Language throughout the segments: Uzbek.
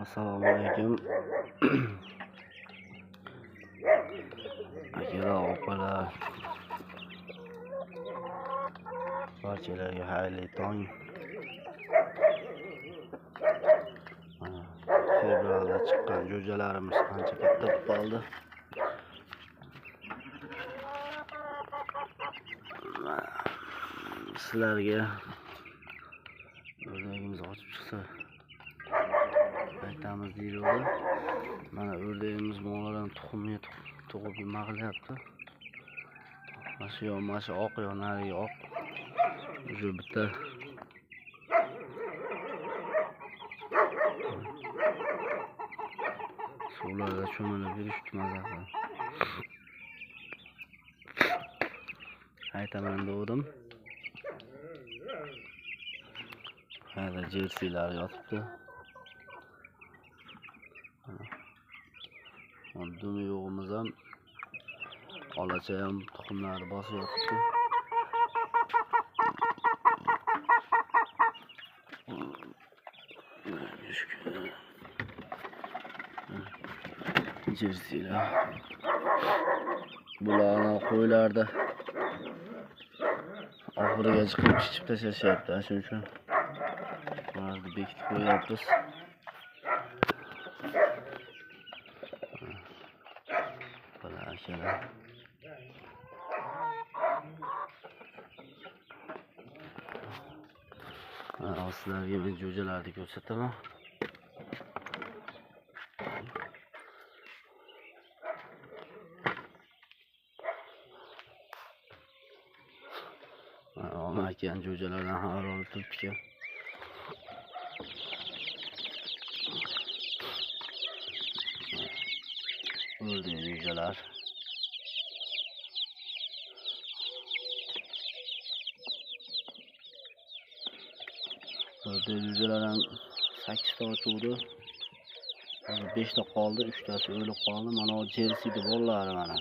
Assalomu alaykum. Akalar, opalar, barchalarga xayrli tong. Mana fevralda chiqqan jo'jalarimiz ancha katta bo'lib qoldi. Sizlarga o'rdagimiz ochib chiqsa aytamiz deyiladi. Mana o'rdagimiz mollardan tuxumni tug'ib nima qilyapti? Mana shu yo, mana shu oq yo narigi oq. Shu bitta suvlarda cho'milib yurishdi maza qilib. Aytaman dedim. Hali jerseylar yotibdi. Dumi yo'g'imiz ham olacha ham tuxumlarni bosib yotibdi. Jerseylar. Bularni qo'ylarda oxiriga chiqib chichib tashlashyapti. Shuning uchun ularni bekitib qo'yapmiz. Mana akalar. Mana sizlarga men jo'jalarni ko'rsataman. Mana aka jo'jalardan xabar olib turibdi. O'ldi jo'jalar. O'ldi jo'jalar ham 8 ta ochuvdi. Hozir 5 ta qoldi, 3 tasi o'lib qoldi. Mana u jerseyni bolalari mana.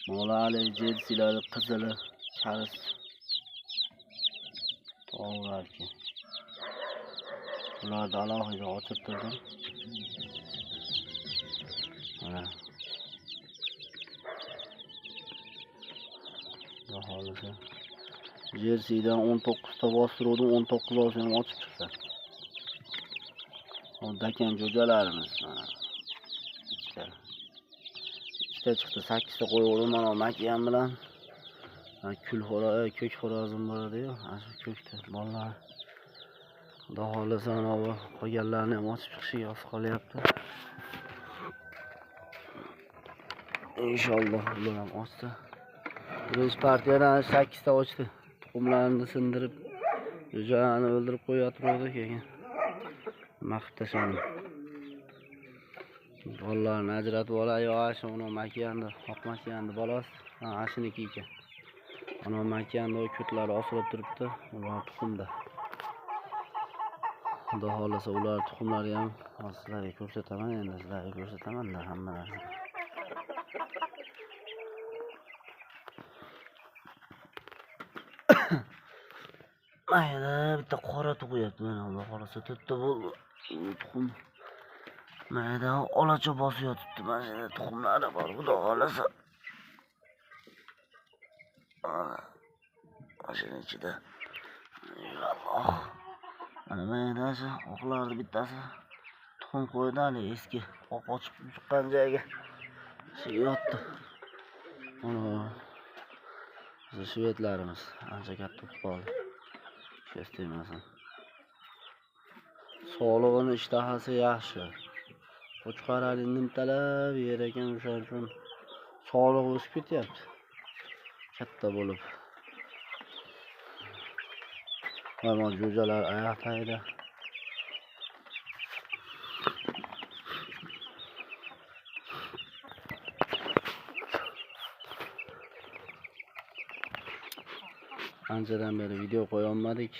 Molali jerseylar qizili, charis tovuqlarki. Ularni alohida ochib turdim. Mana. Xudo xohlasa. Jerseydan 19 ta bostiruvdim, 19 olsa ham ochib chiqsa. Dakan jo'jalarimiz mana. Ikkita. Ikkita chiqdi, 8 ta qo'ygandim mana makiyan bilan. Kul xo'roz, ko'k xo'rozim bor edi-yu, ana shu ko'kda bolalar. Xudo xohlasa mana bu qolganlarni ham ochib chiqishiga oz qolyapti. Inshaalloh ular ham ochsa. Birinchi partiyadan 8 ta ochdi. Tuxumlarini sindirib, jo'jalarni o'ldirib qo'yaturdi, keyin nima qilib tashladim. Bolalarni ajratib olay, yo shu uni makiyandi, oq makiyandi bolasi, ha shuniki ekan. Ana makiyandi ko'tlari osilib turibdi, ular tuxumda. Xudo xohlasa ular tuxumlari ham hozir sizlarga ko'rsataman, endi sizlarga ko'rsataman-da hamma narsani. Mana bitta qora tug'yapti, mana Xudo xohlasa to'rtta bo'ldi tuxum. Mana olacha bosib yotibdi, mana shu tuxumlari bor, Xudo xohlasa. Mana shuni ichida. Alloh. Mana mana shu oqlarni bittasi tuxum qo'ydi, hali eski oq ochib chiqqan joyga. Shu yotdi. Mana biz shvedlarimiz ancha katta bo'lib qoldi. Ko'z tegmasin. Sog'lig'ini, ishtahasi yaxshi. Qo'chqorali nimtalab yer ekan, o'shaning uchun sog'lig'i o'sib ketyapti. Katta bo'lib. Mana jo'jalar oyoq tagida. Anchadan beri video qo'ya olmadik.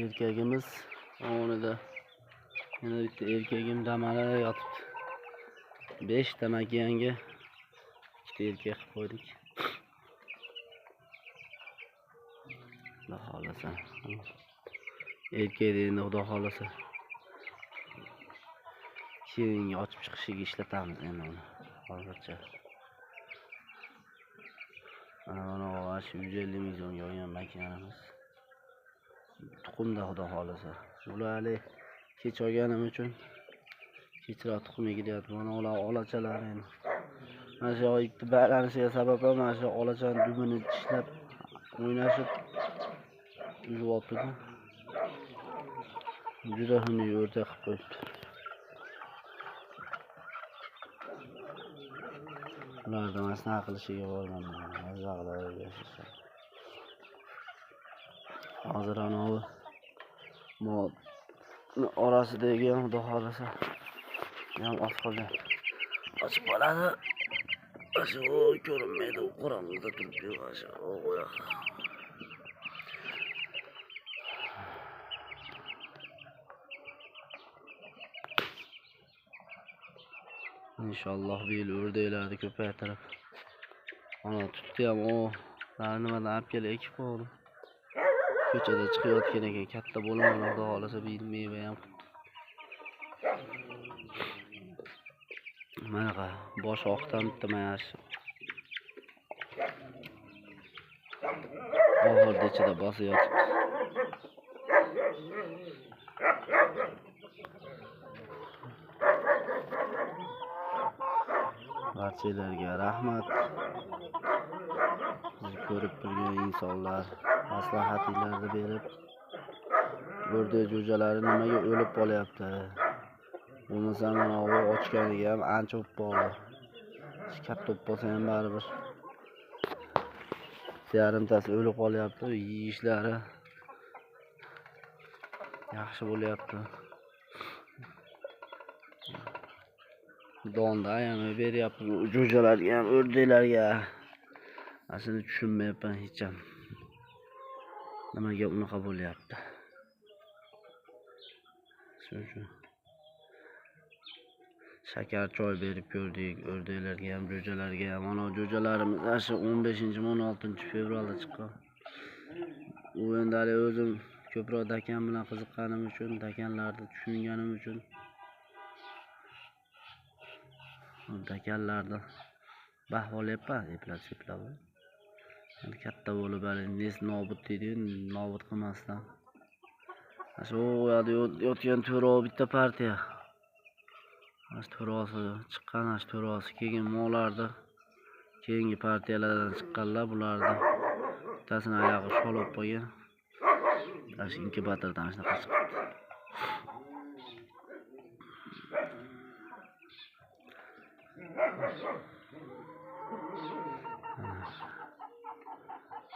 Erkagimiz o'rnida yana bitta erkagim damala yotibdi. 5 ta makiyanga ikkita erkak qilib qo'ydik. Xudo xohlasa. Erkakda endi Xudo xohlasa keyingi ochib chiqishiga ishlatamiz endi uni. Hozircha. Mana shu 150 ming so'mga olgan makinamiz. Tuxumda Xudo xohlasa. Ular hali kech olganim uchun kechroq tuxum egilyapti. Mana ular olachalar endi. Mana shu ipni bag'lanishiga sabab ham mana shu olachani dumini tishlab o'ynashib uzib olibdi. Juda xunuk o'rta qilib qo'yibdi. Ularni masna qilishiga bormanman. Mazza qilib yashashadi. Hozir anavi mol orasidagi ham Xudo xohlasa ham oz qolgan. Ochib qoladi. Shu ko'rinmaydi, qorong'ida turibdi shu o'yoq. Inshaalloh bu yil o'rdaklarni ko'paytirib, ana tutdi ham o nimadan olib kelib ekib qo'ydim. Ko'chada chiqayotgan ekan, katta bo'lib mana Xudo xohlasa bu yil meva ham qilibdi. Manaqa bosh oqdan bitta mayashi. Oxirda ichida bosib yotibdi. Barchalarga rahmat. Bizni ko'rib turgan insonlar maslahatlarni berib, o'rdak jo'jalari nimaga o'lib qolyapti? Bo'lmasa mana u ochganiga ham ancha bo'lib qoldi. Katta bo'lib qolsa ham baribir yarimtasi o'lib qolyapti, yeyishlari yaxshi bo'lyapti. Donda ham beryapti jo'jalarga ham, o'rdaklarga. Aslida tushunmayapman hech ham. Nimaga unaqa bo'lyapti? Shuning uchun shakar choy berib ko'rdik o'rdaklarga ham, jo'jalarga ham. Mana jo'jalarimiz shu 15-16 fevralda chiqqan. U endi hali o'zim ko'proq dakan bilan qiziqqanim uchun, dakanlarni tushunganim uchun dakanlarni bahv olyapman eplab seplab. Endi katta bo'lib hali nes nobud deydi-yu, nobud qilmasdan. Shu yoqda yotgan to'rov bitta partiya. Mana shu to'rosi chiqqan, mana shu to'rosi keyin mollarni keyingi partiyalardan chiqqanlar bularni bittasini oyog'i sholib qo'ygan. Mana shu inkubatordan shunaqa chiqibdi.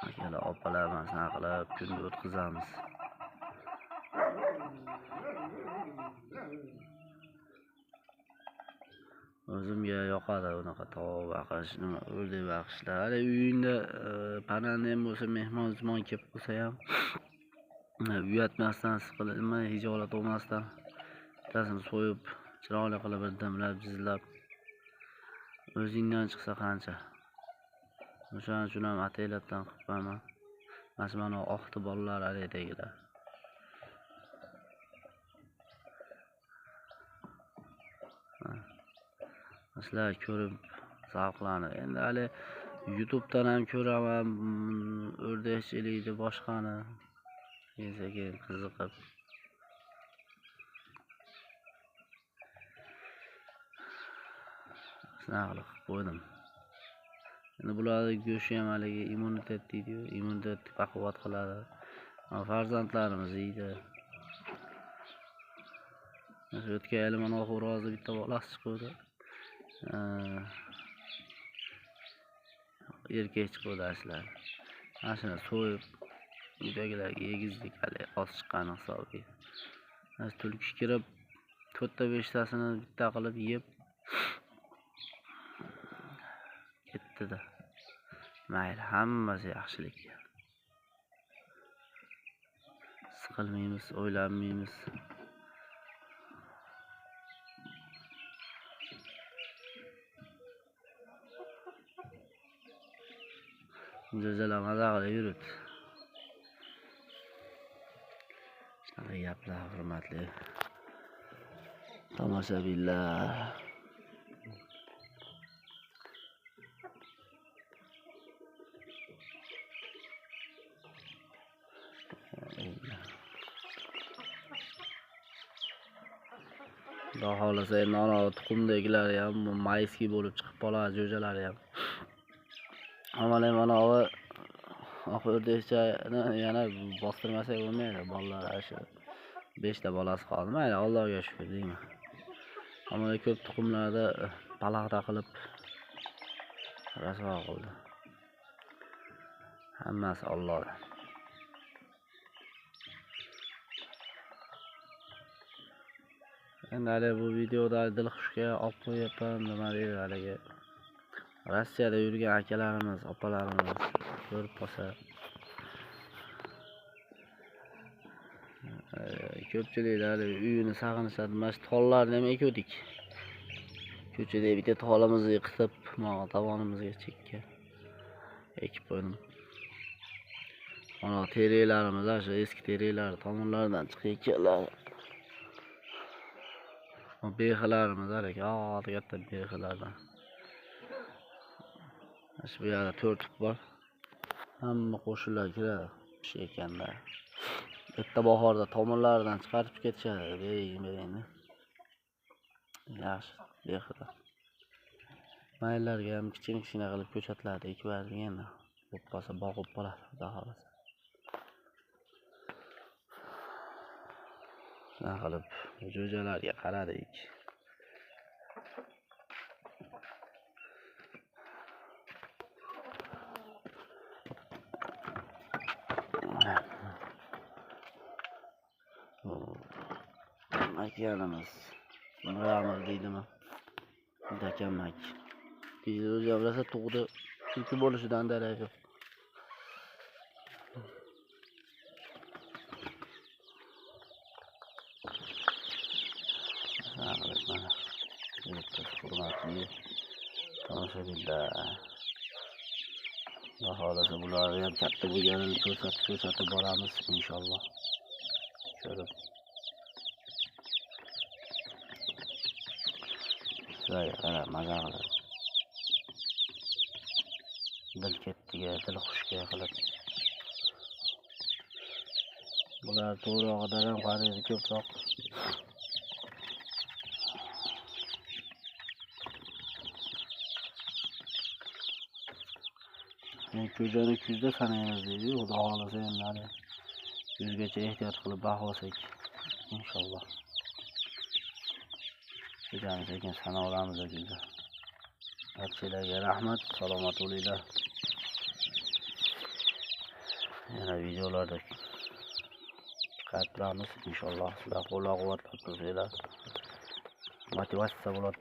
Akalar, opalar, mana shunaqa qilib kunni o'tkazamiz. O'zimga yoqadi unaqa tovuq baqish, nima o'rdak baqishlar. Hali uyingda parranda ham bo'lsa, mehmon zimon kelib qolsa ham uyatmasdan, siqilib, nima hijolat olmasdan bittasini so'yib, chiroyli qilib bir dimlab, jizlab o'zingdan chiqsa qancha. O'shaning uchun ham ataylabdan qilib qo'yaman. Mana oqti bolalar halidagilar. Sizlar ko'rib zavqlanib. Endi hali YouTube'dan ham ko'raman, o'rdakchilikni, boshqani. Sekin qiziqib. Shunaqa qilib qo'ydim. Endi bularning go'shti ham haligi immunitet deydi-yu, immunitet baquvvat qiladi. Farzandlarimiz yeydi. O'tgan yili mana xo'rozni bitta bolasi chiqdi. Erkak chiqdi ashlar. Mana shuni so'yib uydagilarga yegizdik, hali oz chiqqan hisobiga. Mana tulki kirib 4 ta 5 tasini bitta qilib yeb ketdi-da. Mayli, hammasi yaxshilik. Siqilmaymiz, o'ylanmaymiz. Jo'jalar maza qilib yuribdi. Shunaqa gaplar, hurmatli tomoshabinlar. Xudo xohlasa endi ana tuxumdagilari ham mayskiy bo'lib chiqib qoladi, jo'jalari ham. Avval ham ana oq o'rdakchani yana bostirmasak bo'lmaydi. Bolalar shu 5 ta bolasi qoldi. Mayli, Allohga shukr deyman. Ammo ko'p tuxumlarda palag'da qilib rasvo qildi. Hammasi Allohdan. Endi hali bu videoda Dilxushga olib qo'yapman, nima deydi haligi Rossiyada yurgan akalarimiz, opalarimiz ko'rib qolsa, ko'pchiliklar uyini sag'inishadi. Mana shu tollarni ham ekuvdik. Ko'chada bitta tolimizni yiqitib, mana tovonimizga chekka ekib qo'ydim. Mana teraklarimiz, shu eski teraklar tomonlaridan chiqayotganlar. Bexilarimiz hali katta bexilardan. Shu bu yerda 4 tup bor. Hamma qo'shilar kiradi pishayotganda. Erta bahorda tomirlaridan chiqarib ketishadi. Bering, bering. Yaxshi, bexilar. Maylarga ham kichkina-kichkina qilib ko'chatlarni ekib berdik endi. Bo'lib qolsa boqib qoladi, xudo xohlasa. Shunaqa qilib jo'jalarga qaradik. Makyanimiz mramor deydimi? Dakamak. O'zi ham rosa tug'di. Tulki bo'lishidan darak yo'q. Hurmatli tomoshabinlar, Xudo xohlasa bularni ham katta bo'lganini ko'rsatib boramiz inshaalloh. Ko'rib sizlarga qarab maza qilib, dil ketdiga, dil xushga qilib. Bular to'g'rog'idan ham qaraydi ko'proq. Ko'jani kuzda sanaymiz deydi. Xudo xohlasa endi hali kuzgacha ehtiyot qilib baqib olsak inshaalloh. Ko'jani sekin sanab olamiz kuzda. Barchalarga rahmat, salomat bo'linglar. Yana videolarda chiqarib turamiz inshaalloh. Sizlar qo'llab-quvvatlab tursanglar motivatsiya bo'ladi.